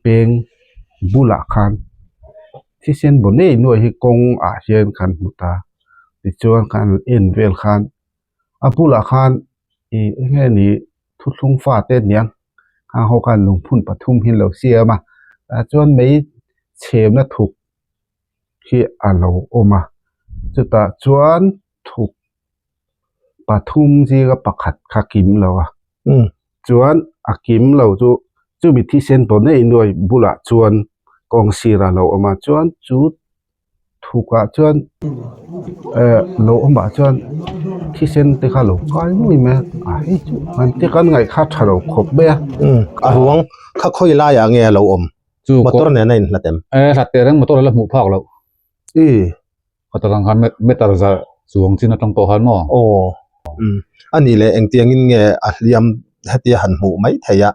Peng bulah khan thisen baw nei nuai hi kawng ah hian kan hmu ta tichuan kan en vel khan a bulah khan ih eng nge ni thuthlung fate aniang khang ho khan lungphun pathum hi an lo siam a tah chuan mei chhemna thuk hi a lo awm a chutah chuan thuk pathum zinga pakhat kha kim lo a chuan a kim lo chu chumi thisen pawh nei nuai bulah chuan kawng sirah a lo awm a chuan chu thukah chuan eh lo awmah chuan thisen te kha a lo kai nuai mai a a hei chu an te kan ngaih kha a tha lo khawp mai a. A ruang kha khawi laiah nge a lo awm motor nen a inhlat em? Eh hlat teh reng motor a la hmuh phak loh. I. Khatak ang khan meter zar chuang chin atang tawh khan maw? Aw. Umm. A nih leh engtiangin nge a hliam hetia han hmuh mai theih a,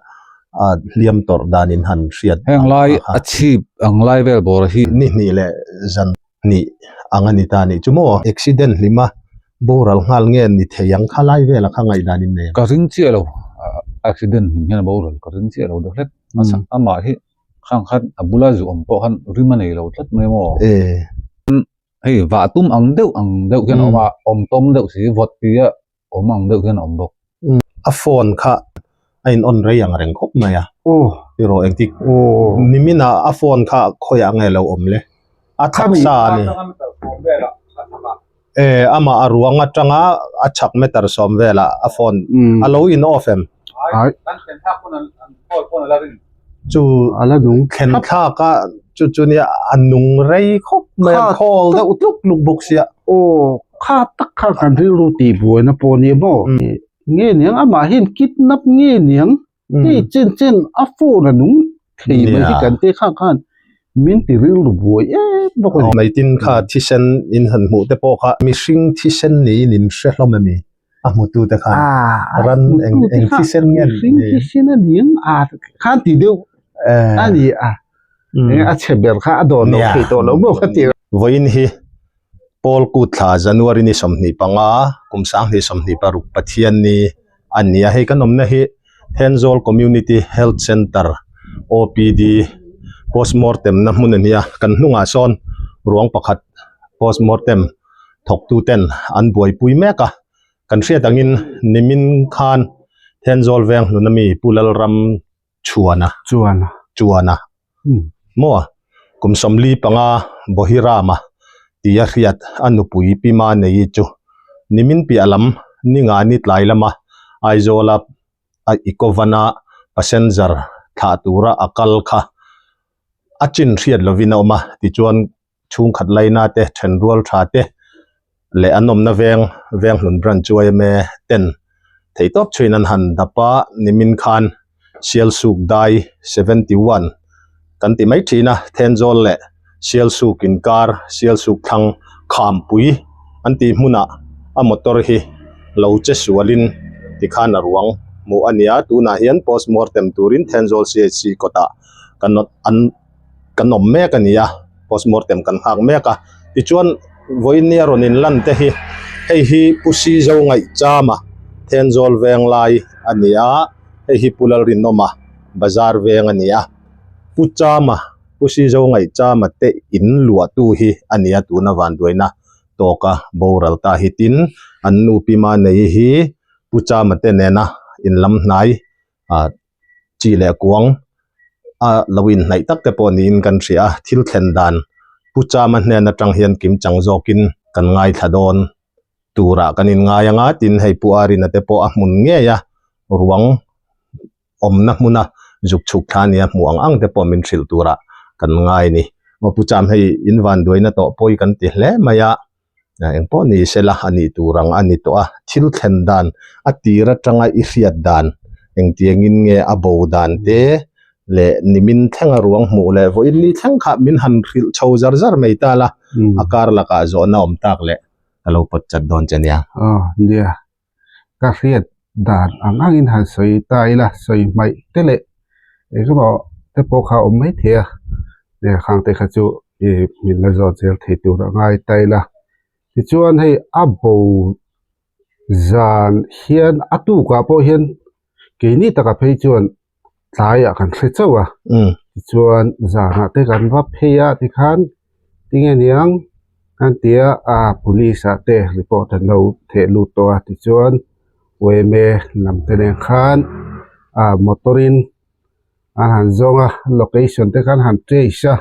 a hliam tawrh danin han hriat Heng lai a chhip ang lai vel bawr hi. Ni hnih leh zan hnih ang a ni ta nih chu maw? Accident hlima boral nghal nge ni thei ang kha lai vela kha ngaihdan in nei ang? Ka ring chiah lo. Accident hlim hian a boral ka ring chiah lo deuh hlek. Amah hi Khang khan a bula zu awm pawh khan rim a nei lo tlat mai maw? E. Hei vah tum ang deuh ang deuh hian a awm a, awm tawm deuh si, vawt tia awm ang deuh hian a awm bawk. A phone kha a in on rei ang reng khawp mai a. Aw. Tiraw engtik Aw. Nimin ah a phone kha khawiah nge lo awm le? A chak sa a ni. E amah a ruang atanga a chak meter sawm velah a phone a lo in off em? Ai. Chu a la nung thlen thlak a chu chu nia a nung rei khawp mai a call deuh tluk tluk bawk sia. Aw kha tak kha kan rilru tih buaina pawh nia maw? Nge niang amah hian kidnap nge niang? Hei chen chen a phone a nung thei mai hi kan te kha khan min ti rilru buai em bawk a ni. Maitin kha thisen in han hmuh te pawh kha mihring thisen niin in hre hlawm em i? A hmutu te khan ran eng eng thisen nge ni? Mihring thisen a ni ang a khan ti deuh a ni a. A chhe ber kha a dawn lo thei tawh lo maw ka ti. Vawiin hi Paul kut thla January ni 25 kum 2026 Pathian ni a ni a, hei kan awmna hi Thenzawl Community Health Centre OPD postmortem na hmun a ni a, kan hnungah sawn ruang pakhat postmortem thawktu ten an buaipui mek a, kan hriat angin nimin khan Thenzawl veng hlun ami Pu Lalram Chuana. Chuana. Chuana. Maw? Kum 45 Bohirama tia hriat a nupui Pi Manei chu nimin piah lam ninga ni tlai lama Aizawla a Icovana passenger thlah tura a kal kha a chin hriat lovin a awm a, tichuan chhungkhat laina te, thenrual tha te leh an awmna veng, Venghlun Branch yma ten theihtawp chhuin an han dap a, nimin khan Sialsuk Dai 71 kan ti mai thin a, Thenzawl leh Sialsuk inkar, Sialsuk thlang Khampui an tih hmunah a motor hi lo che sualin tikhan a ruang hmuh a ni a, tunah hian postmortem turin Thenzawl CHC kawtah kan an. kan awm mek a ni a postmortem kan nghak mek a tichuan vawiin nia rawn in lan te hi hei hi Pu Sizo Ngaihchama Thenzawl veng lai a ni a hei hi Pu Lalrinawma bazar veng a ni a Pu Chama Pu Sizo Ngaihchama te in luah tu hi a ni a tuna vanduaina tawka boral ta hi tin an nu Pi Manei hi Pu Chama te nena in lam hnai ah chi leh kuang a lo inhnaih tak te pawh niin kan hria a thil thlen dan pu chama hnen atang hian kim chang zawkin kan ngaithla dawn turah kan inngai ang a tin hei pu arina te pawh a hmun ngei a ruang awmna hmuna zuk chhuk thla nia hmuh ang ang te pawh min hrilh turah kan ngai a ni aw pu cham hei in van duaina tawh pawi kan ti hle mai a. Eng pawh ni sela a nih tur ang a ni tawh a, thil thlen dan a tir atanga i hriat dan engtiangin nge a bo dan te leh nimin thlenga ruang hmuh leh vawiin ni thleng kha min han hrilh chho zar zar mai ta la, a kar lakah zawhna awm tak leh ka lo pawt chat dawn che nia. Aw nia, ka hriat dan ang angin han sawi ta ila, sawi hmaih te leh engemaw te pawh kha a awm mai thei a, khang te kha chu ih min la zawt zel thei tur a ngai ta ila. Tichuan hei a bo zan hian a tukah pawh hian keini taka phei chuan tlaiah kan hre chauh a. Tichuan zanah te kan va phei a tikhan tinge niang kan ti a ah police ah te report an lo theh lut tawh a tichuan yma lam te nen khan ah motor in an han zawng a location te khan han trace a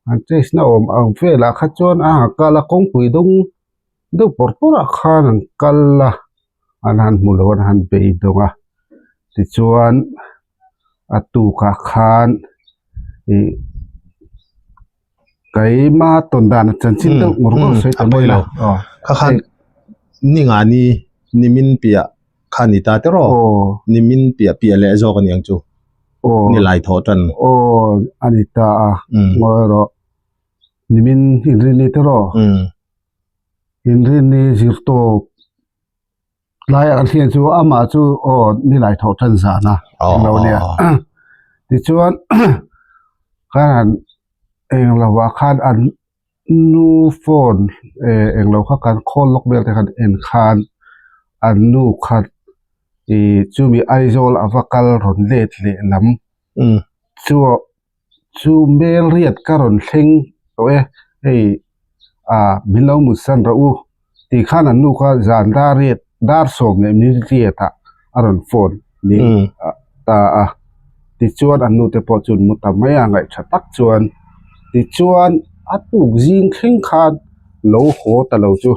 an trace na awm ang velah kha chuan a han kal a kawngpui dung deuh pawr pawr ah khan an kal a an han hmu lo an han beidawng a tichuan a tukah khan ih keima tawn dan a chanchin deuh ngawr ngawr sawi ta mai lo kha khan ningani nimin piah kha ni ta te rawh nimin piah piah leh zawk a ni ang chu ni lai thawh tan aw a ni ta a ngawi rawh nimin inrinni te rawh inrinni zir tawp. Tlaiah kan hriat chu amah chu aw nilai thawh tan zan a englo nia tichuan khan han englo ah khan an nu phone eh englo kha kan call lawk vel te khan en khan an nu kha ih chumi Aizawl a va kal rawn let leh lam chu Chu hmel riat ka rawn thleng tawh e, hei ah min lo mutsan rawh u tih khan an nu kha zan dar riat dar sawm leh minute riat ah a rawn phone ni ta a, tichuan an nu te pawh chu an mu ta mai a ngaih tha tak chuan tichuan a tuk zing thleng khan lo haw ta lo chu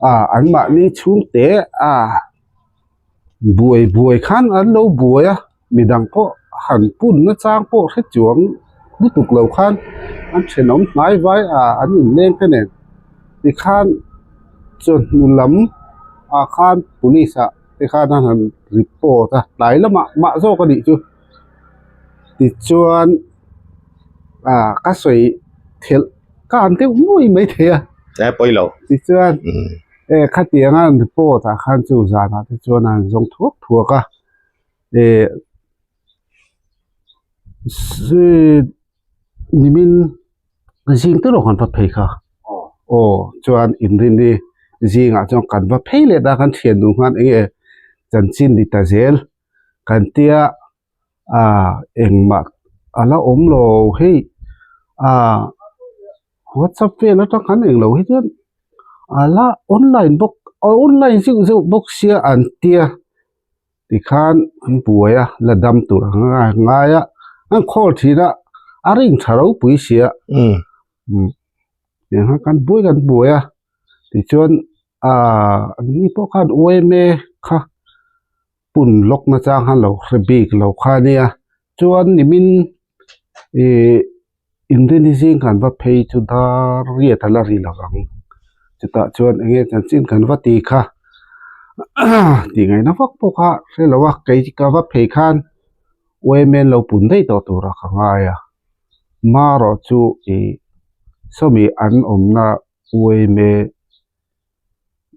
ah an mahni chhungte ah buai buai khan an lo buai a. Midang pawh han pun nachang pawh hre chuang lutuk lo khan an thenawm hnai vai a an inleng te nen tikhan chawhnu lam ah khan police ah te khan an han report a tlai lamah mah zawk a nih chu tichuan ah ka sawi thelh ka han deuh nuai mai thei a tichuan e khatiang a an report ah khan chu zanah te chuan an zawng thuak thuak a. Eh nimin zing te erawh kan va phei kha aw chuan inrinni zingah chuan kan va phei leh ta kan thian duh khan eng nge chanchin ni ta zel kan tia ah engmah a la awm lo hei ah whatsapp vel atang khan englo hi chuan a la online bawk online zeuh zeuh bawk sia an tia. Tikhan an buai a, la dam tur ang a ngai a, an call thin a, a ring tha ropui sia. Umm tiang khan kan buai kan buai a, tichuan aaa ni pawh khan yma kha pun lawk nachang khan lo hre bik lo kha ania, chuan nimin ihh. Inrinni zing kan va phei chu dar riat a la ri lo ang chutah chuan eng nge chanchin kan va ti kha tih ngaihna vak pawh kha hre lo a kei ka va phei khan yma an lo pun daih tawh turah ka ngai a marawh chu ih sawmi an awmna yma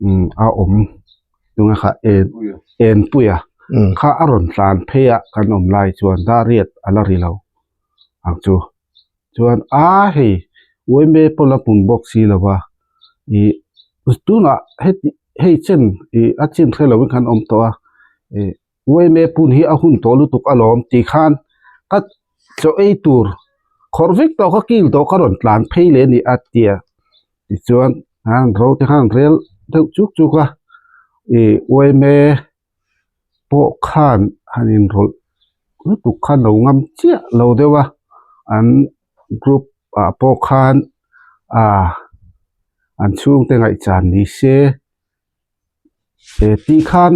umm a awm tunge kha en enpuia kha a rawn tlan phei a kan awm lai chuan dar riat a la ri lo ang chu chuan a hei yma pawh la pun bawk si lo va ih tunah heti hei chen ih a chin hre lovin khan awm tawh a ih yma pun hi a hun tawh lutuk alawm tih khan ka chaw ei tur khawrh vek tawh ka kil tawh ka rawn tlan phei leh a ni a tia. Tichuan an ro te khan rel deuh chuk chuk a ih yma pawh khan han inrawlh lutuk khan lo ngam chiah lo deuh a an group ah pawh khan ah an chhungte ngaihchan ni se he tih khan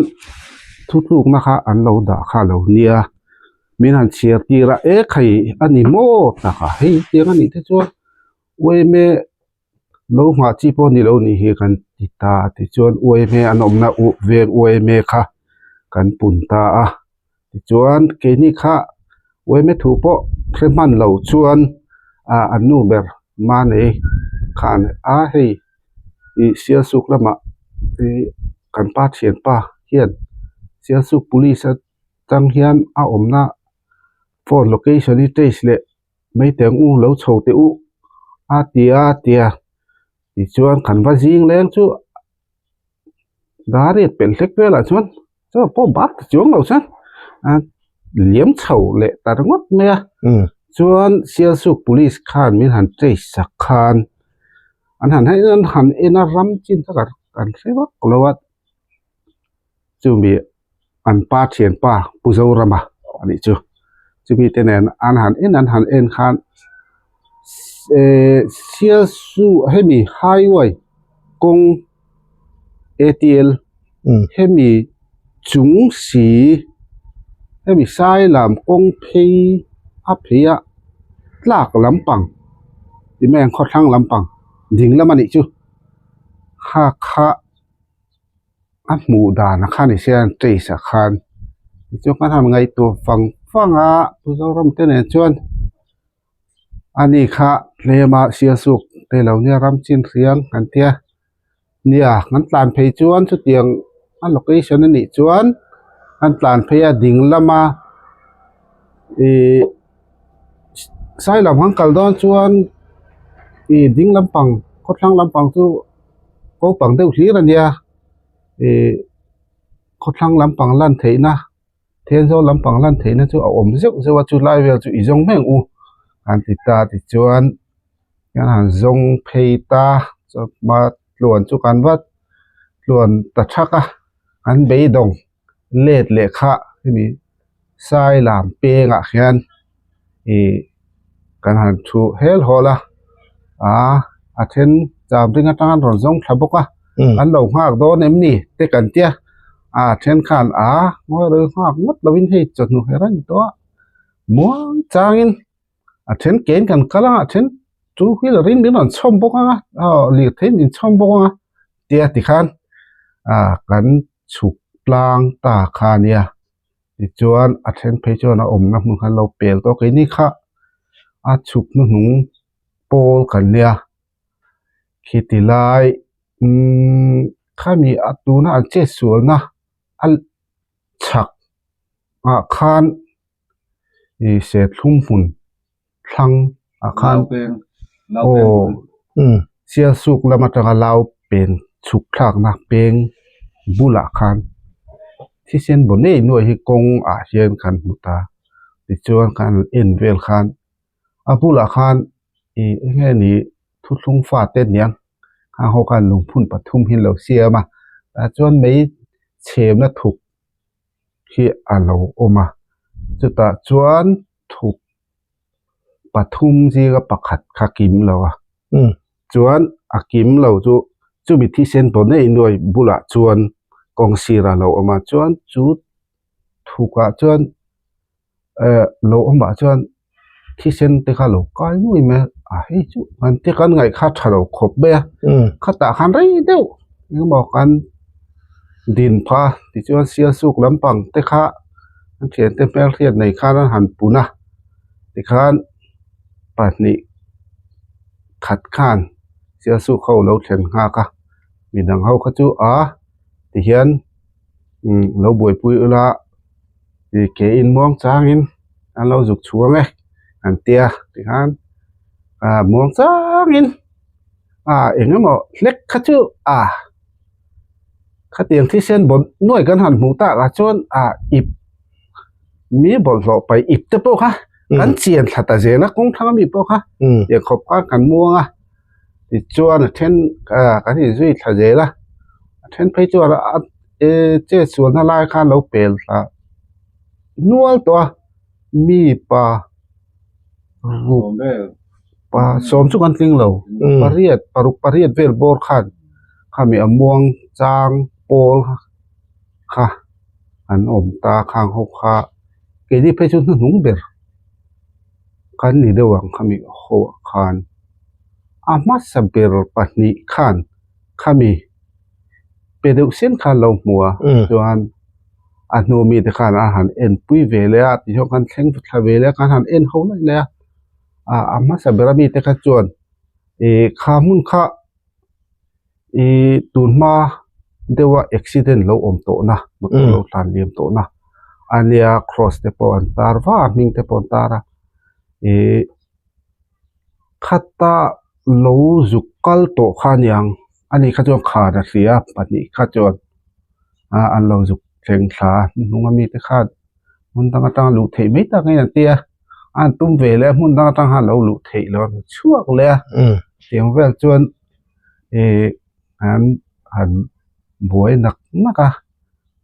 thutlukna kha an lo dah kha a lo nia min han chhiar tir a e khai a ni maw tak a hei tiang a nih te chuan. Uaime lo nghah chi pawh ni lo nih hi kan ti ta tichuan uaime an awmna uh veng uaime kha kan pun ta a tichuan keini kha uaime thu pawh hre hman lo chuan ah an nu ber mahni khan a hei ih sialsuk lamah ih kan pa thianpa hian sialsuk police atang hian a awmna phone location hi trace leh. Maiteng u lo chho teh u a ti a tia tichuan kan va zing leng chu dar riat pelh hlek velah chuan chaw pawh bar ta chuang lo chuan a liam chho leh ta ringawt mai a. Tichuan Sialsuk Police khan min han trace sak khan an han hei an han en a ram chin kha kan hre vak lo a chumi an pa thianpa Pu Zorama a nih chu chumi te nen an han en an han en khan ehh Sialsuk hemi highway kawng A_T_L hemi chung si hemi sai lam kawng phei a phei a tlak lampang ti mai ang khawthlang lampang ding lam a nih chu kha kha a hmuh dan a kha ni se an trace ah khan tichuan kan han ngaihtuah vang vang a Mizoram te nen chuan. Ani kha tlema Sialsuk te lo nia ram chin hriang kan tia nia kan tlan phei chuan chutiang a location a nih chuan kan tlan phei a ding lama ihh sailam kan kal dawn chuan ih ding lampang khawthlang lampang chu naupang deuh hlir a nia ih khawthlang lampang lan theihna. Thenzawl lampang lan theihna chu a awm zeuh zeuh a chu lai vel chu i zawng hmeng u an ti ta tichuan kan han zawng phei ta chawhma tluan chu kan vat tluan ta thak a an beidawng let leh kha hemi sai lam pengah hian ih kan han thu hel hawl a ah a then cham ring atang an rawn zawng thla bawk a an lo nghak dawn em ni te kan tia a then khan a ngawi rel nghak ngawt lo in hei chawhnu her a ni tawh a muang changin a then kein kan kal ang a then two wheeler in min rawn chhawm bawk ang a aw lirthei min chhawm bawk ang a tia tikhan ah kan chhuk tlang ta kha a nia. Tichuan a then phei chuan a awmna hmun kha an lo pel tawh a keini kha a chhuk hnuhnung pawl kan nia khiti lai umm khami a tuna an chet sualna a chhak ah khan ih serthlum hmun thlang ah khan aw Sialsuk lam atanga lau pen chhuk thlakna peng bulah khan thisen baw nei nuai hi kawng ah hian kan hmu ta tichuan kan en vel khan a bulah khan ih eng nge ni thuthlung fate aniang khang ho khan lungphun pathum hi an lo siam a tah chuan mei chhemna thuk hi a lo awm a chutah chuan thuk pathum zinga pakhat kha kim lo a chuan a kim lo chu chumi thisen pawn a innuai bulah chuan kawng sirah a lo awm a chuan chu thukah chuan eh lo awmah chuan thisen te kha lo kai nuai mai a a hei chu an te kan ngaih kha tha lo khawp mai a khatah khan rei deuh engemaw kan din pha tichuan sialsuk lampang te kha an thiante hmelhriat nei khan an han pun a tikhan pahnih khat khan sialsuk ho lo thlen nghak a midang ho kha chu a tihian umm lo buaipui ula ih ke in muang changin an lo zuk chhuang e an tia tikhan ah muang changin ah eng emaw hlek kha chu ah khatiang thisen bawn nuai kan han hmuh tak ah chuan ah ip mi bawlhhlawh paih ip te pawh kha kan chian thla ta zel a kawng thlang ami pawh kha tiang khawp khan kan muang a tichuan a then ah kan inzui thla zel a a then phei chuan a che sualna lai khan lo pel thla nual tawh a mi pa ruk pa sawm chu kan tling lo pariat paruk pariat vel bawr khan khami a muang chang pawl kha an awm ta khang ho kha keini phei chu hnuhnung ber kan ni deuh ang khami ho ah khan a hmasa ber pahnih khan khami pe deuh sen kha an lo hmu a chuan a hnu mite khan a han en pui ve leh a tihian kan thleng thla ve leh a kan han en ho laih laih a ah a hmasa ber ami te kha chuan ih kha hmun kha ih tun hma deuha accident lo awm tawh na motor lo tlan liam tawh na a nia cross te pawh an tar va a hming te pawh an tar a ih khata lo zuk kal tawh kha a niang ani kha chuan khar a hria pahnih kha chuan ah an lo zuk thleng thla a hnuhnung ami te khan hmun dang atanga luh theih mai tak in an ti a. A han tum ve leh a hmun dang atang khan a lo luh theih loh a chhuak leh a tiang vel chuan ih an han buai nak nak a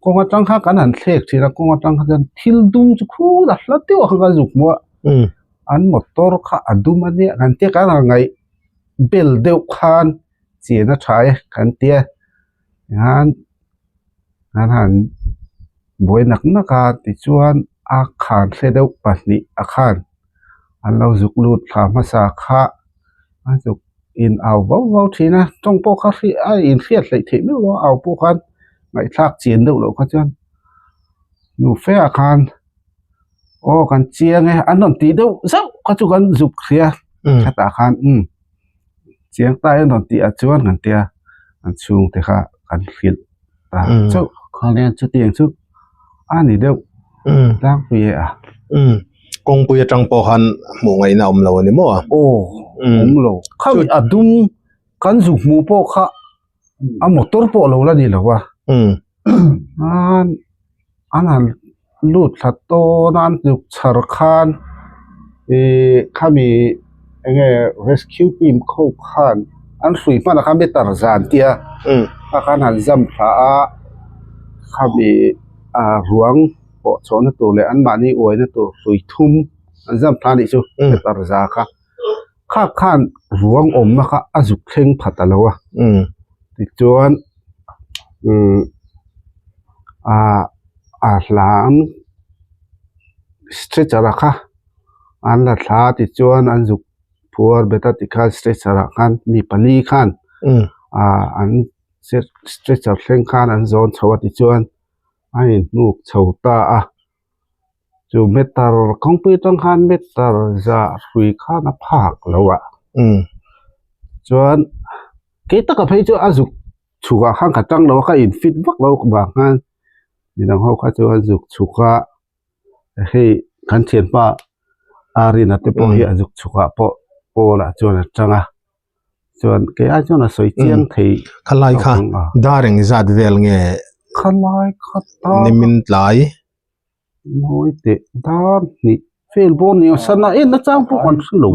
kawng atang khan kan han thlek thin a kawng atang kha chuan thil dum chu khur a hla deuh a kha kan zuk hmu a an motor kha a dum a nia kan tia kan han ngaih bel deuh khan chian a tha e kan tia hian an han buai nak nak a tichuan a khan hre deuh pahnih a khan an lo zuk lut thla hmasa kha a zuk in au vau vau thin a tawng pawh kha hri a inhriat hleih theih meuh lo a au pawh khan ngaihthlak chian deuh loh kha chuan nu fe ah khan aw kan chiang e an rawn tih deuh zauh kha chu kan zuk hria khatah khan umm. Chiang ta em rawn tih ah chuan kan tia an chhungte kha kan hrilh ta chauh khawleng chutiang chu a ni deuh tlangpui e a. Kawngpui atang pawh khan hmuh ngaihna awm lo a ni maw a? Aw awm lo khami a dum kan zu hmuh pawh kha a motor pawh lo la ni lo a an han lut thla tawn a an hnuk chhar khan ihh khami eng nge rescue team ho khan an hrui hman ah khan meter zan tia kha khan han zam thla a khami ah ruang pawh chhuahna tur leh anmahni uaina tur hrui thum an zam thla a nih chu meter za kha. Kha khan ruang awmna kha a zuk thleng pha ta lo a tichuan umm ah a hlang stretcher ah kha an la thla a tichuan an zuk phuar bet a tikhan stretcher ah khan mi pali khan ah an stretcher thleng khan an zawn chho a tichuan a inhnuk chho ta a. Chu meter kawngpui atang khan meter zah hrui khan a phak lo a chuan kei taka phei chu a zuk chhuk ah khan ka tang lo a ka in fit vak lo vang khan midang ho kha chu an zuk chhuk a hei kan thianpa Arina te pawh hi a zuk chhuk ah pawh pawl ah chuan a tang a. Chuan kei ai chuan a sawi chiang thei. Khalai kha dar eng zat vel nge? Khalai kha dar. Nimin tlai. Ngawi teh dar hnih vel bawr ni sana en na chang pawh kan hre lo.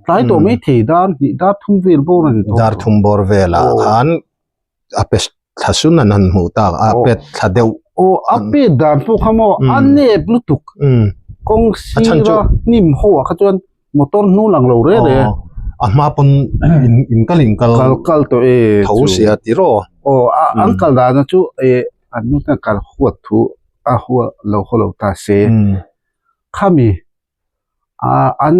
Tlai tawh mai thei dar hnih dar thum vel bawr a ni tawh. Dar thum bawr velah khan a pe thla sun an han hmuh tak a pet thla deuh. Aw a pet dan pawh kha maw a nep lutuk kawng sira hnim ho ah kha chuan motor hnung lang lo reng reng a. A hma pawn in kal in kal kal kal tawh e tho sia ti rawh. Aw an kal dan chu e an nu ten kal huat thu a hua lo haw lo ta se khami an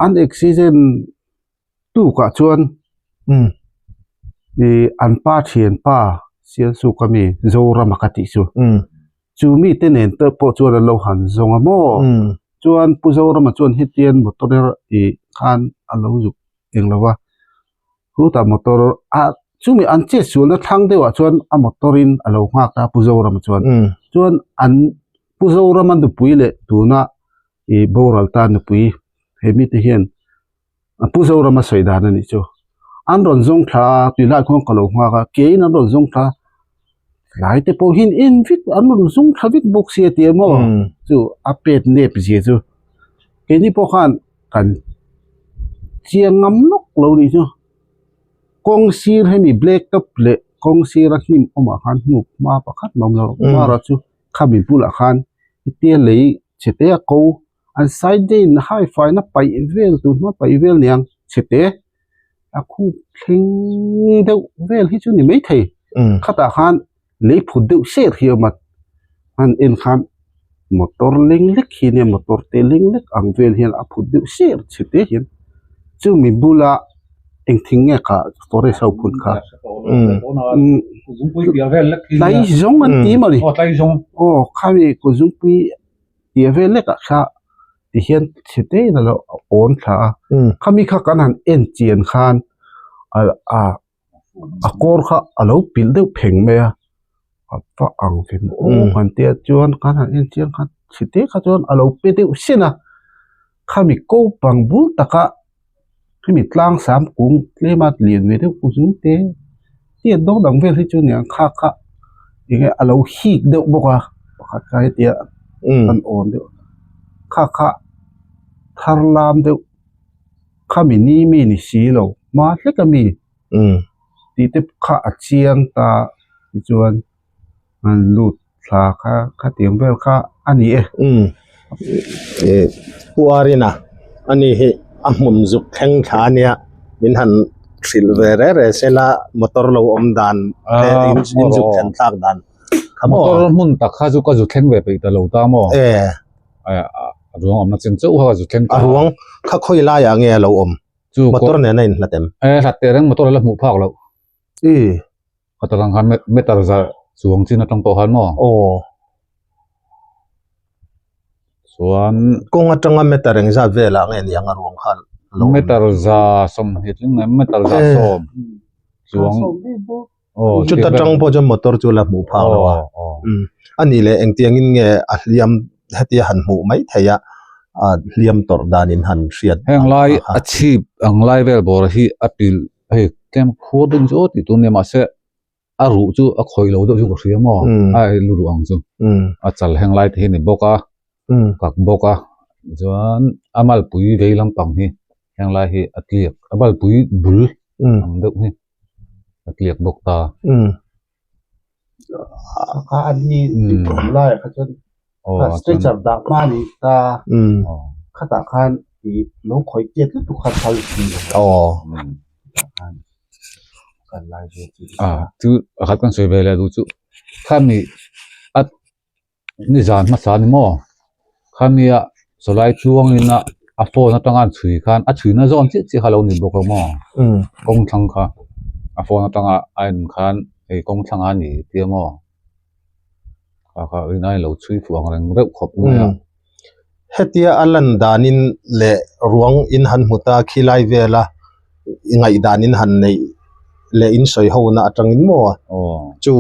an accident tukah chuan ih an pa thian pa Sialsuk ami Zorama ka tih chu chu mite nen te pawh chuan an lo han zawng a maw chuan Pu Zorama chuan hetian motor ih khan a lo zuk eng lo va chutah motor a chumi an chet sualna thlang deuhah chuan a motor in a lo nghak a Pu Zorama chuan chuan an Pu Zorama nupui leh tuna ih boral ta nupui he mite hian Pu Zorama sawi dan a nih chu an rawn zawng thla a tui lai khuan ka lo nghak a keiin an rawn zawng thla a tlai te pawh hian en vek an rawn zawng thla vek bawk sia tih emaw chu a pet nep zia chu keini pawh khan kan chiang ngam lawk lo nih chu kawng sir hemi black top leh kawng sira hnim awmah khan hnuk hma pakhat a awm lo erawh chu khami bulah khan hetia lei chhe te a ko an side te in hai fai na paih vel tur hma paih vel niang chhe te a khup thleng deuh vel hi chu ni maithei khatah khan lei phut deuh ser hi a awm a an en khan motor leng lek hi nia motor te leng lek ang vel hian a phut deuh ser chhe te hian chumi bula engthing nge kha forest ho phun kha tlai zawng an ti maw ni aw khami kawzungpui tih vel lekah kha ti hian chhe te in a lo awn thla a khami kha kan han en chian khan a a kawr kha a lo pilh deuh pheng mai a a va ang ve maw aw kan tia chuan kan han en chiang khan chhe te kha chuan a lo pe deuh sin a khami ko pang bul taka khami tlang sam kung tlema lian ve deuh kuzum te tiat dawng dang vel hi chu nia kha kha enge a lo hik deuh bawk a pakhat kha hetia an awn deuh kha kha. Thar lam deuh khami ni mi ni si lo hma hlek a mi tih te kha a chiang ta tichuan an lut thla kha khatiang vel kha a ni e. Ih Pu Arina ani hi a hmun zuk thleng thla ania min han hrilh ve re re sela motor lo awm dan te in zuk thlen thlak dan kha maw. Motor hmun tak kha chu ka zu thleng ve peih ta lo ta maw. A ruang awmna chen chauh kha ka zu thleng ta. A ruang kha khawi laiah nge a lo awm? Chu motor nen a inhlat em? E hlat teh reng motor a la hmuh phak loh. I. Ka ta lang khan meter za chuang chin atang pawh khan maw? Aw. Chuan kawng atanga meter engzat velah nge niang a ruang kha lo awm? Meter za 20 tling em meter za 10 chuang. Chuta tang pawh chuan motor chu la hmuh phak lo a a nih leh engtiangin nge a hliam hetia han hmuh mai theih a a hliam tawrh danin han hriat heng lai a chhip ang lai vel bawr hi a pil hei tlem khuar deuh chu aw tih tur nia mahse a ruh chu a khawih lo deuh chu ka hria maw a lu ruh ang chu a chal heng lai te hi a ni bawk a kak bawk a chuan a malpui vei lampang hi heng lai hi a tliak a malpui bul ang deuh hi. a tliak bawk ta. Kha a ni tih lai kha chuan kha stretcher dah hma a ni ta khatah khan ih lo khawih chiat lutuk kha phal si lo khan kan lai ve chu. A chu pakhat kan sawi ve leh duh chu khami a Nizan hmasa ni maw? Khami a sawlai chuangin a a phone atanga an chhui khan a chhuina zawn chiah chiah kha a lo ni bawk a maw? Kawng thlang kha a phone atanga a en khan hei kawng thlang a ni tia maw? Kha kha rin aiin lo chhui fuh ang reng reuh khawp mai a. Hetia a lan danin leh ruang in han hmu ta khilai vela ngaihdan in han neih leh in sawi ho na atangin maw chu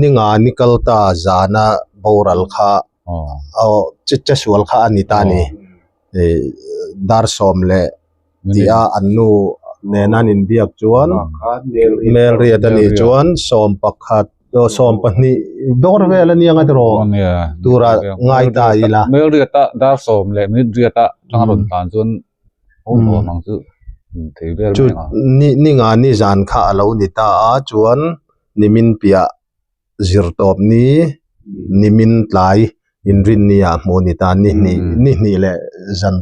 ninga ni kal ta zana boral kha aw che che sual kha a ni ta a ni ih dar sawm leh tih a an nu nena an inbiak chuan melriat a nih chuan sawm pakhat aw sawm pahnih dawr vel a nia nga tiraw tura ngai ta ila. Melriat a dar sawm leh minute riat a tanga rawn tlan chuan Chu ni ni nga ni zan kha a lo ni ta a chuan nimin piah zir tawp ni nimin tlai inrinni ah hmuh a ni ta ni hnih ni hnih leh zan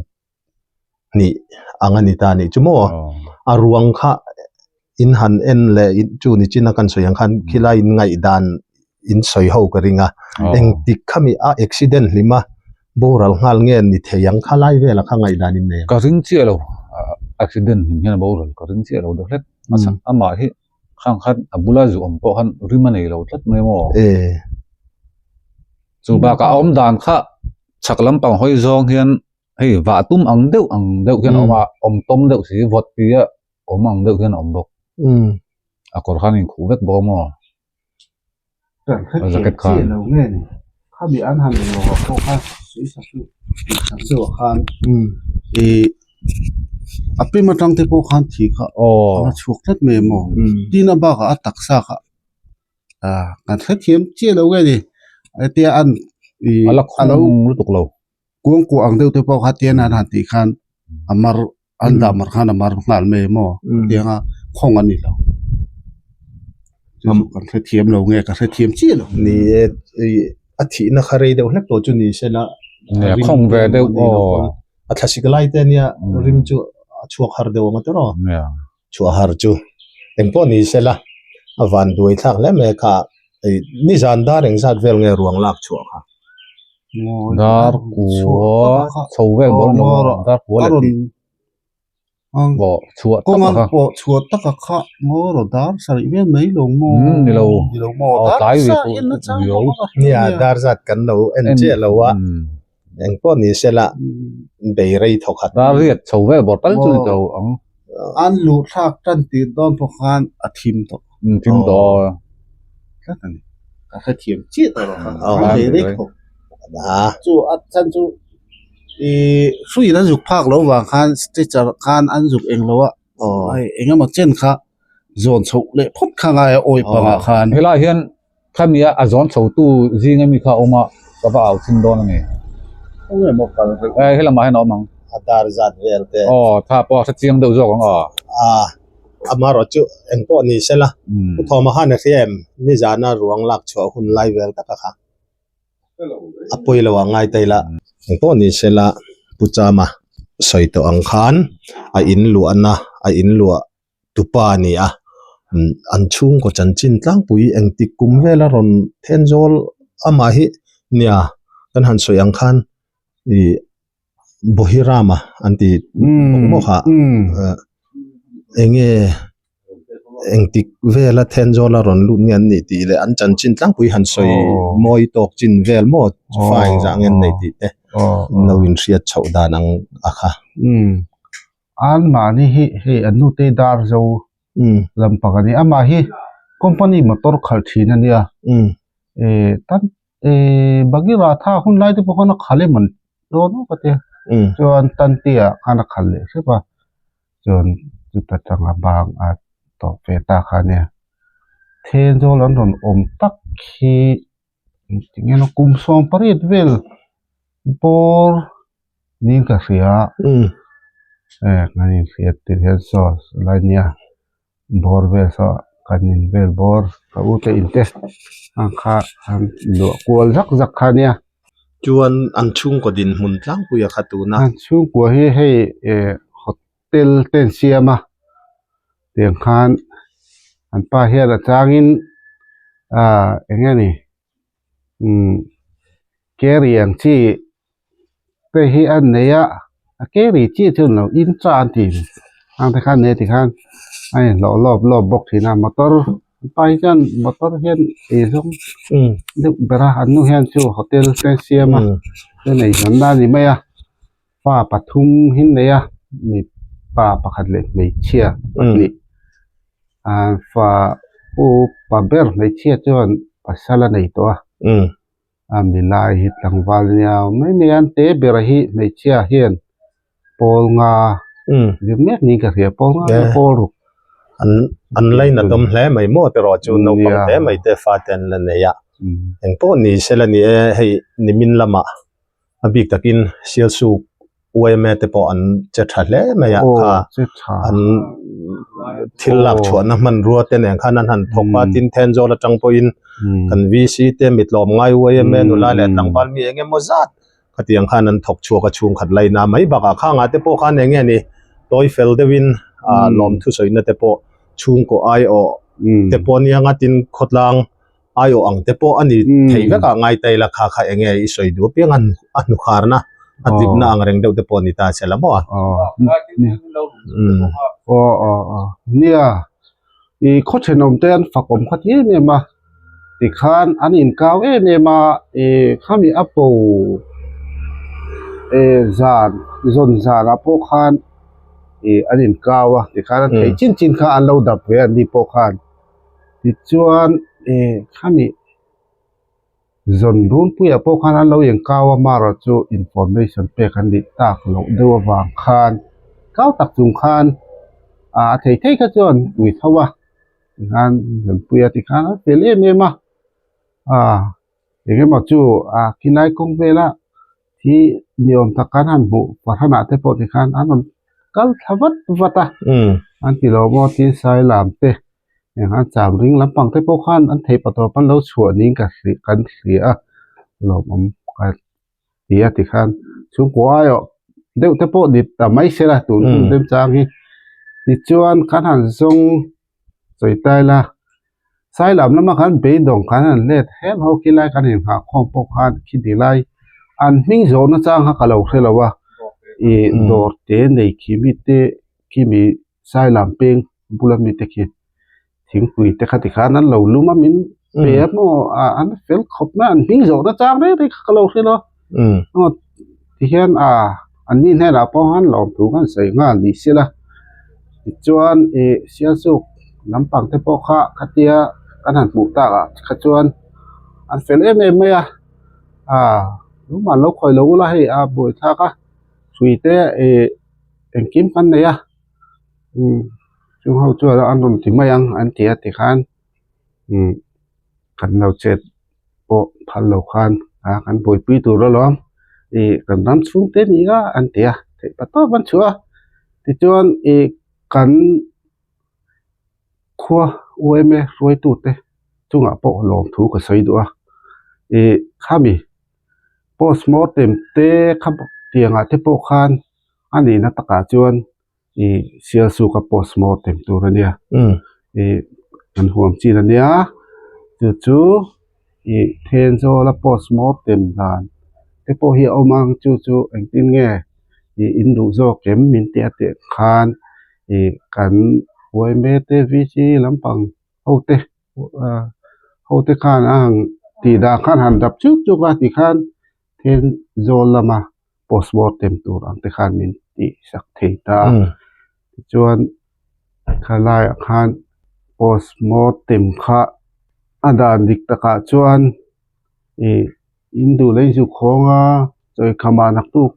hnih ang a ni ta a nih chu maw a ruang kha in han en leh chu ni chin a kan sawi ang khan khilai in ngaihdan in sawi ho ka ring a engtik khami a accident hlim a boral nghal nge ni thei ang kha lai velah kha ngaihdan in nei ang. Ka ring chiah lo accident hlim hian a boral ka ring chiah lo deuh hlek amah hi khang khan a bula zu awm pawh khan rim a nei lo tlat mai maw chu bakah a awm dan kha chhak lampang hawi zawng hian hei vah tum ang deuh ang deuh hian a awm a awm tawm deuh si vawt tia awm ang deuh hian a awm bawk a kawr khan a inkhuh vek bawk a maw. Kan hre thiam chiah lo nge ni khami an han eng lo ah pawh khan suisa chu tih sak deuh ah khan ih a pim atang te pawh khan thi kha a la chhuak tlat mai maw tin a bakah a taksa kha ah kan hre thiam chiah lo nge ni hetia an ih a la khawng lutuk lo. Kuangkuah ang deuh te pawh kha tian an han tih khan a mar an dah mar khan a mar nghal mai maw tianga khawng a ni lo chu chu kan hrethiam lo nge ka hrethiam chiah lo. Ni e ih a thihna kha rei deuh hlek tawh chu ni se la khawng ve deuh aw a thlasik lai te ania rim chu a chhuak har deuh ang a tiraw chhuah har chu engpawh ni se la a van duai thlak hle mai kha ih nizan dar engzat vel nge ruang lak chhuah kha. Dar kua chho vel bawr lo dar kua leh tih pawh chhuah tak a kha pawh chhuah tak a kha maw rawh dar sarih vel mai lo maw ni lo ni lo maw dar tlai ve pawh riau nia dar zat kan lo en chiah lo a engpawh ni se la bei rei thawk khat dar riat chho vel bawr tal chu ni tawh ang an luh thlak tan tir dawn pawh khan a thim tawh thim tawh tlat a ni ka hrethiam chiah tawh lo kha ka hre rei khawp chu a chhan chu ih hruiin an zuk phak loh vang khan stretcher khan an zuk eng lo a hei eng emaw chen kha zawn chhoh leh phawt kha ngai a awi pangah khan helaiah hian khami a a zawn chho tu zing ami kha a awm a ka va au chhin dawn a ni khawnge maw kal reuh eh helamah hian a awm ang. A dar zat vel te. Aw tha pawh a hre chiang deuh zawk ang aw. A amaherawh chu eng pawh ni sela Pu Thawma khan a hria em nizana ruang lak chhuah hun lai vel taka kha a pawi lo ah ngai ta ila. Eng pawh ni sela Pu Chama sawi tawh ang khan a in luahna a in luah tupa a ni a an chhungkaw chanchin tlangpui engtik kum vela rawn then zawl amah hi nia kan han sawi ang khan ih Bohirama an ti bawk bawk a eng nge engtik vela then zawla rawn lut nge an nih tih leh an chanchin tlangpui han sawi mawi tawk chin vel maw fa engzah nge an neih tih te an lo inhriat chhoh dan ang a kha. An mahni hi hei an nute dar zo lampang a ni. Amah hi company motor khalh thin a nia. Tan Bagheera tha hun lai te pawh khan a khal em an dawn awk a tia. Chuan Tantia khan a khal leh hrep a. Chuan chuta tanga bang a tawp ve ta kha a nia. Thenzawl an rawn awm tak hi Engtin nge kum 18 vel bawr niin ka hria eh kan inhriat tir hian saw lai nia bawr vel saw kan in vel bawr ka u te in te ang kha an luah kual zak zak kha ania. Chuan an chhungkaw dinhmun tlangpui a kha tuna. An chhungkua hi hei eh hotel te an siam a tiang khan an pa hian a changin ah eng nge ni umm carry ang chi te hi a nei a a carry chi chu ni lo incha an tih ang te khan nei a tikhan a inhlawh lawp lawp bawk thin a motor an pa hi chuan motor hian eizawng deuh ber a an nu hian chu hotel te an siam a chuan eizawnna a ni mai a. Fa pathum hi an nei a mipa pakhat leh hmeichhia pahnih ah fa upa ber hmeichhia chuan pasal a nei tawh a a milai hi tlangval nia mai mai a an te ber hi hmeichhia hian pawl nga zir mek niin ka hria pawl nga nge pawl ruk an an lainat awm hle mai maw te erawh chu naupang te mai te fate an la nei a engpawh ni sela ni e hei nimin lamah. A bik takin Sialsuk yma te pawh an che tha hle mai a kha an thil lak chhuahna hmanrua te nen khan an han thawk a tin Thenzawl atang pawhin kan VC te mitlawm ngai yma nula leh tlangval mi eng emaw zat khatiang khan an thawk chhuak a chhungkhat laina mai bakah khangah te pawh khan eng nge ni tawi fel deuhin ah lawmthu sawina te pawh chhungkaw aiawh te pawh nia ngatin khawtlang aiawh ang te pawh a ni thei vek a ngai ta ila kha kha eng nge i sawi duh apiang a a hnukharna a tlipna ang reng deuh te pawh a ni ta che la maw a. Aw aw aw nia i khaw thenawm te an fak awm kha ti em em a tikhan an inkau em em a i khami a po e zan zawn zanah pawh khan i an inkau a tikhan an thei chin chin kha an lo dap ve a ni pawh khan. Tichuan eh khami zawn runpuiah pawh khan an lo inkau a marawh chu information pek an nih tak loh deuh avang khan kau tak chung khan ah a thei thei kha chuan pui tho a tikhan zawnpuia tikhan a fel em em a ah engemaw chu ah khilai kawng vela hi ni awm tak kan han hmuh fahranah te pawh tikhan an rawn kal thla vat vat a an ti lo maw tin sailam te eng an cham ring lampang te pawh khan an theih patawp an lo chhuah niin ka hria kan hria a lawmawm ka ti a tikhan chhungkua aiawh deuh te pawh ni ta mai sela tun hun remchang hi tichuan kan han zawng sawi ta ila Sailam lama khan beidawng khan an let hem ho khi lai kan inghah khawm pawh khan khi ti lai an hming zawhna chang kha ka lo hre lo a ih dawr te nei khi mi te khi mi Sailam peng bula mi te khi thingpui te kha tikhan an lo lum a min pe a maw ah an fel khawp mai a an hming zawhna chang reng reng kha ka lo hre lo aw tihian ah an ni hnenah pawh khan lawmthu kan sawi nghal ni se la tichuan ih Sialsuk lampang te pawh kha khatia kan han hmuh tak ah kha chuan an fel em em mai a ah tumah lo khawi lo ula hei a buaithlak a hrui te ih engkim kan nei a umm chung ho chuan an rawn ti mai ang an ti a tikhan umm kan lo chet pawh phal lo khan a kan buaipui tur alawm ih kan ram chhung te ni a an ti a. Theih pa tawp an chhuah a tichuan ih kan khua yma hruaitute chungah pawh lawmthu ka sawi duh a ih khami postmortem te kha tiangah te pawh khan a nihna takah chuan ih sialsuka postmortem tur a nia ih kan huam chin a nia chu chu ih Thenzawla postmortem dan te pawh hi a awm ang chu chu engtin nge ih in duh zawk em min tih a tih khan ih kan yma te vc lampang ho te ah ho te khan a han tih dah khan han dap chuk chuk a tikhan Thenzawl lama postmortem tur ang te khan min tih sak thei ta tichuan thalaiah khan postmortem kha a dan dik takah chuan ih in duh leh in zuk khawng a chawikhamah naktuk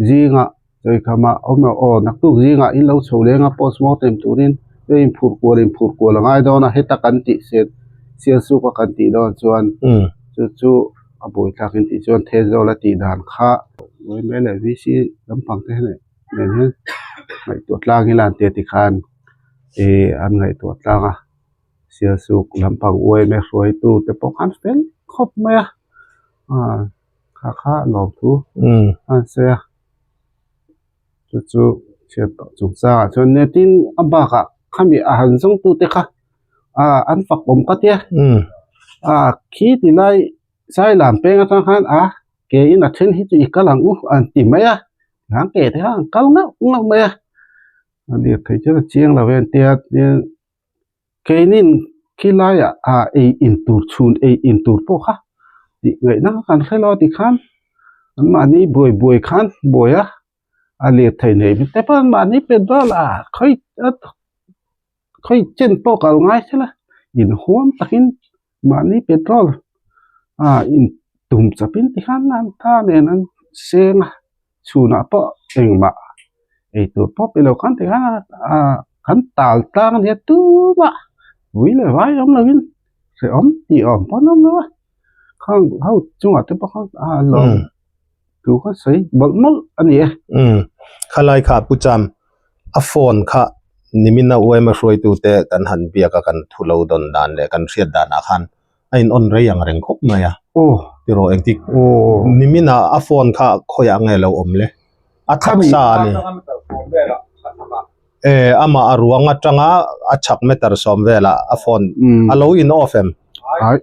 zingah chawikhamah awm rawh aw naktuk zingah in lo chho leng a postmortem turin hei inphurh kual inphurh kual a ngai dawn a heta kan tih sial sial suk a kan tih dawn chuan chu chu a buaithlak in tih chuan Thenzawl a tih dan kha yma leh VC lampang te nen hian ngaihtuah tlang ila an tia tikhan ih an ngaihtuah tlang a sialsuk lampang yma hruaitu te pawh khan fel khawp mai a ah kha kha lawmthu a an sawi a chu chu chhiat tawh chungchangah chuan nia tin a bakah khami a han zawng tute kha ah an fak awm ka tia ah khi ti lai Sailam peng atang khan a ke in a then hi chu i kal ang u an ti mai a an ke te khan an kal ngauh ngauh mai a a lir theih chuan a chiang lo e an tia tin keinin khilaiah ah ei in tur chhun ei in tur pawh kha tih ngaihna kan hre lo a tikhan anmahni buai buai khan buai a a lir thei nei te pawh anmahni petrol a khawi khawi chen pawh kal ngai se la inhuam takin mahni petrol ah in tum chawpin tikhan an ta nen an seng a chhunah pawh engmah eitur pawh pe lo khan tikhan ah kan tal tlang ania tumah ui leh vai awm lovin hrehawm tih awm pawh an awm lo a khang ho chungah te pawh khan a lawm thu kha sawi mawlh mawlh a ni e. Umm khalai kha Pu Cham a phone kha nimina yma hruaitute kan han biak a kan thu lo dawn dan leh kan hriat danah khan a in on rei ang reng khawp mai a. Aw. Tiraw engtik Aw. nimina a phone kha khawiah nge lo awm le a taksa a ni. E amah a ruang atanga a chhak meter sawm velah a phone a lo in off em? Ai.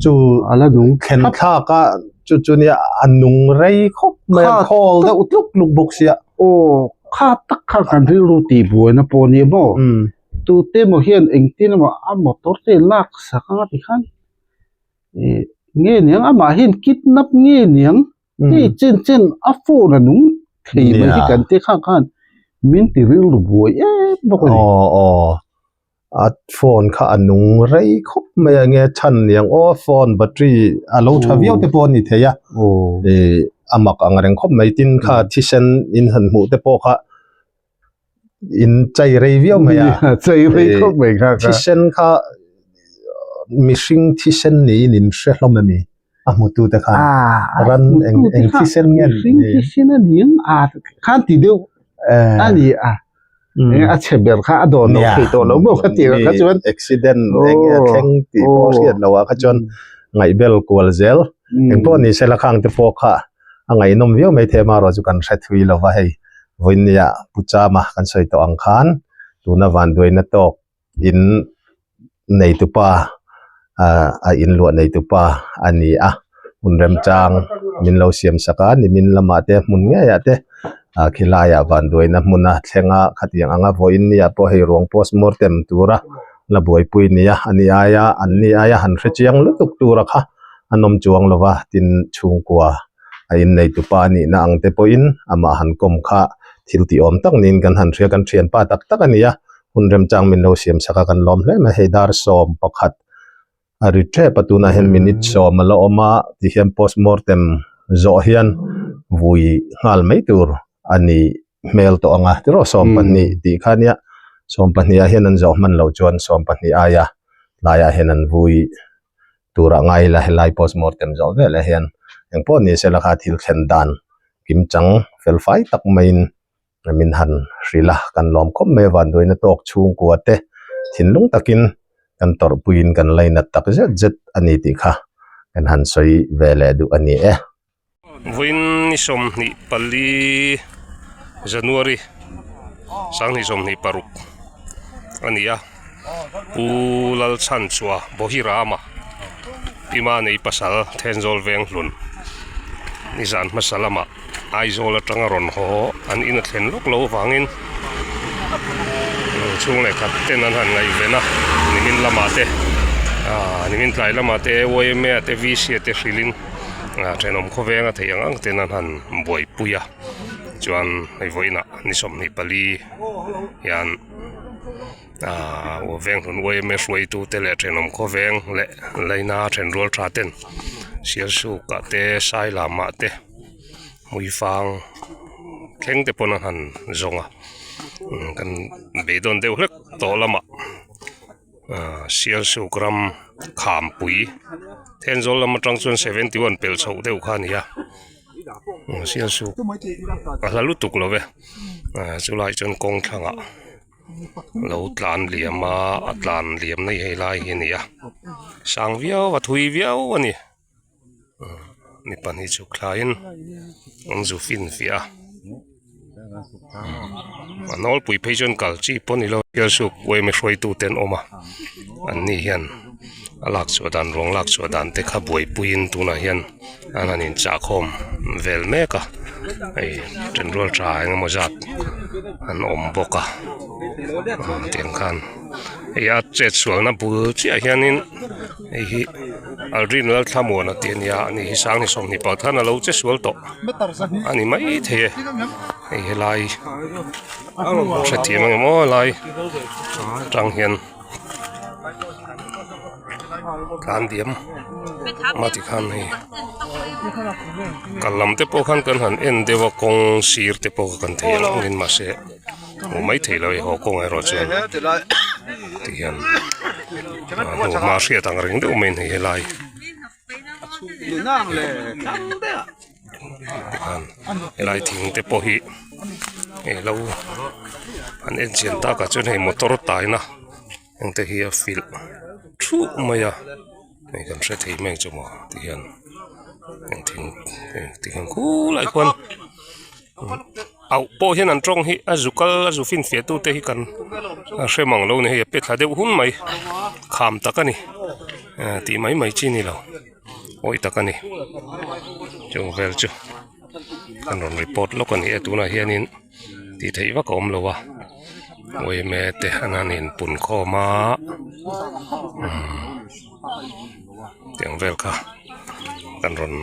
Chu a la nung thlen thlak a chu chu nia a nung rei khawp mai a call deuh tluk tluk bawk sia. Aw kha tak kha kan rilru tih buaina pawh a ni maw? Tute emaw hian engtin emaw a motor te lak sak anga tikhan ih nge niang amah hian kidnap nge niang? Hei chen chen a phone a nung thei mai hi kan te kha khan min ti rilru buai em bawk a ni. Aw aw a phone kha a nung rei khawp mai a nge chhan niang aw phone battery a lo tha viau te pawh a ni thei a ih a mak ang reng khawp mai tin kha thisen in han hmuh te pawh kha in chei rei viau mai a chei rei khawp mai kha kha thisen kha mihring thisen niin in hre hlawm ami a hmutu te khan ran eng eng thisen nge mihring thisen a ni ang a khan ti deuh a ni a a chhe ber kha a dawn lo thei tawh lo maw kha ti kha chuan accident eng nge thleng tih pawh hriat loh ah kha chuan ngaihbel kual zel engpawh ni se la khang te pawh kha a ngaihnawm viau mai thei amaherawh chu kan hre thui lo va hei vawinia Pu Chama kan sawi tawh ang khan tuna vanduaina tawk in neitupa ah a inluah neitupa a ni a hmun remchang min lo siam sak a nimin lamah te hmun ngeiah te ah khilaiah vanduaina hmuna thleng a khatiang anga vawiin nia pawh hei ruang postmortem tura la buaipui nia a ni aia an ni aia han hre chiang lutuk tura kha a nawm chuang lo va tin chhungkua a innei tupa a nihna ang te pawhin amah han kawm kha thil tih awm tak niin kan han hria kan thianpa tak tak a ni a hun remchang min lo siam sak a kan lawm hle mai hei dar sawm pakhat a ri tep a tunah hian minute sawm a la awm a tihian postmortem zawh hian vui nghal mai tur a ni hmel tawh ang a tiraw 12 tih kha nia 12 ah hian an zawh hman loh chuan 12 aia tlaiah hian an vui turah ngai ila helai postmortem zawh veleh hian engpawh ni se la kha thil thlen dan. Kimchang felfai tak maiin min han hrilh a, kan lawm khawp mai a vanduaina tawk chhungkua te thinlung takin kan tawrhpuiin kan lainat tak zet zet a ni tih kha kan han sawi ve leh duh a ni e. Vawiin ni 24 January 2026 a ni a, Pu Lalchhanchua Bohirama Pima nei pasal Thenzawl Venghlun nizan hmasa lamah Aizawl atanga rawn haw an in a thlen lawk lo avangin chhung leh khat ten an han ngaihven a nimin lamah te ah nimin tlai lamah te yma te vc te hrilhin ah thenawm khawveng a theih ang ang ten an han buaipui a chuan hei vawiinah ni 24 hian. Ahh veng hlun yma hruaitu te leh thenawm khawveng leh laina then rual tha ten sialsuk ah te sailam ah te hmuifang thleng te pawn an han zawng a kan beidawn deuh hlek tawh lamah ahh sialsuk ram khampui thenzawl lam atang chuan 71 pelh chhoh deuh kha a ni a sialsuk a hla lutuk lo ve ahh chulai chuan kawng thlangah. Lo tlan liam a a tlan liam na hi hei lai hi a ni a sang viau a thui viau a ni mi pahnih chhuk thlaiin an zu fin fiah a a nawlpui phei chuan kal chi pawh a ni lo sialsuk yma hruaitu te an awm a an ni hian a lak chhuah dan ruang lak chhuah dan te kha buaipuiin tunah hian an han inchahkhawm vel mek a hei thenrual tha eng emaw zat an awm bawk a tiang khan hei a chet sualna bul chiah hianin hei hi Aldrin Lalthlamuana tih a nia ani hi sang ni 20 pakhat khan a lo che sual tawh a ni maithei e hei helai hrethiam ang em aw helai atang hian. Tlan diam mah ti khan hei kal lam te pawh khan kan han en deuh a kawng sir te pawh kan thei ang angin mahse hmuh mai theih loh a haw kawng erawh chuan ti hian a hnuhma hriat ang reng deuh maiin hei helai tikhan helai thing te pawh hi hei lo an en chian takah chuan hei motor taina heng te hi a filh thup mai a hei kan hre thei mai ang chu maw tihian heng thing tikhian khulaiah khuan. Auh pawh hian an tawng hi a zu kal a zu finfiah tute hi kan hre mang lo a ni hei a pe thla deuh hun mai kham tak a ni tih mai mai chi a ni lo awih tak a ni chung vel chu an rawn report lawk a ni e tunah hianin tih theih vak a awm lo a yma te an han inpun khawm a umm. Tiang vel kha kan rawn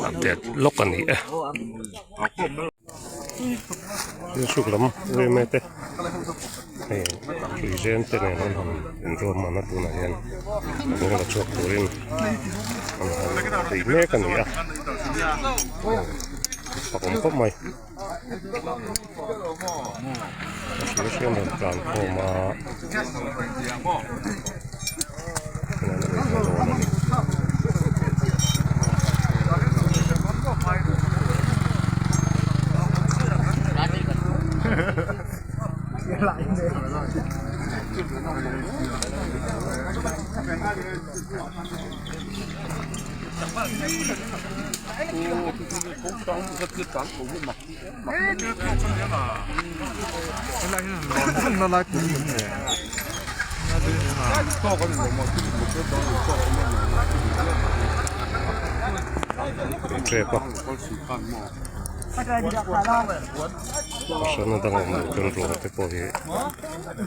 update lawk a ni e. Thil hruk lam em em te hei hrui zen te nen an han inruam a tunah hian an la chhuak turin an han tui mek a ni a fakawm khawp mai. A hring hriam rawn tlan khawm a tunah hian a rawn a ni. Tep a pasana dang awm loh chuan ruang te pawh hi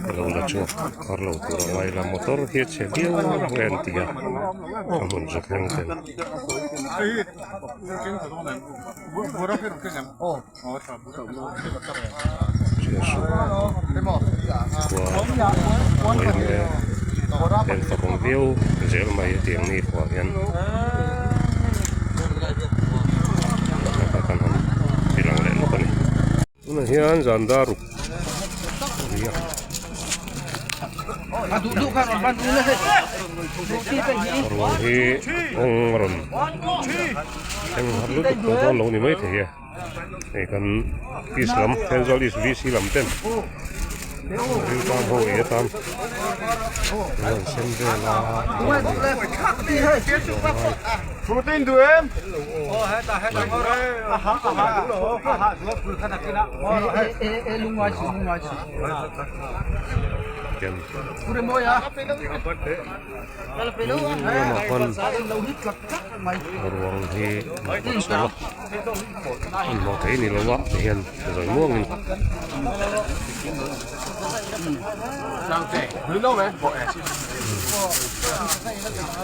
a lo la chhuak kar lo tur a ngai la motor hi a chhe viau nge an ti a a hmun zawk thleng ten. Khua uaime en fakawm viau zel mai hetiang ni khuah hian kan han ti lang leh lawk a ni. Tunah hian zan dar ruk a ni a. Ruang hi kawng a rawn thleng har lutuk tawh dawn lo ni maithei e hei kan east lam Thenzawl east VC lam ten riltam ho ei atan an rawn sem vel a. Ruang hi chhuah a hmuh theih ni lo a tihian zawi muangin.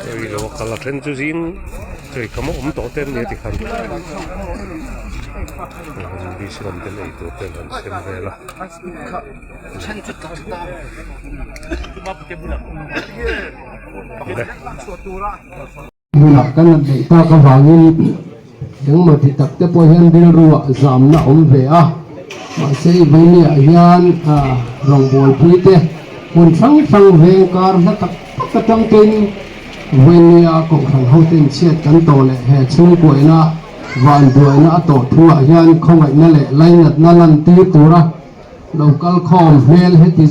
Chawi lo a kal a then chu zing chawi kam a awm tawh te an nia tikhan bisiam ten eitur te an han sem vel a. Hmunah kan han neih tak avangin engmaw ti tak te pawh hian rilruah zamna awm ve a, mahse i vawinia hian rawngbawlpui te hmun hrang hrang veng kar hla tak tak atang tein vawinia kohhran hoten chhiat kan tawh leh he chhungkuaina vanduaina a tawh thuah hian khawngaihna leh lainatna lantir tura lo kal khawm hmel heti.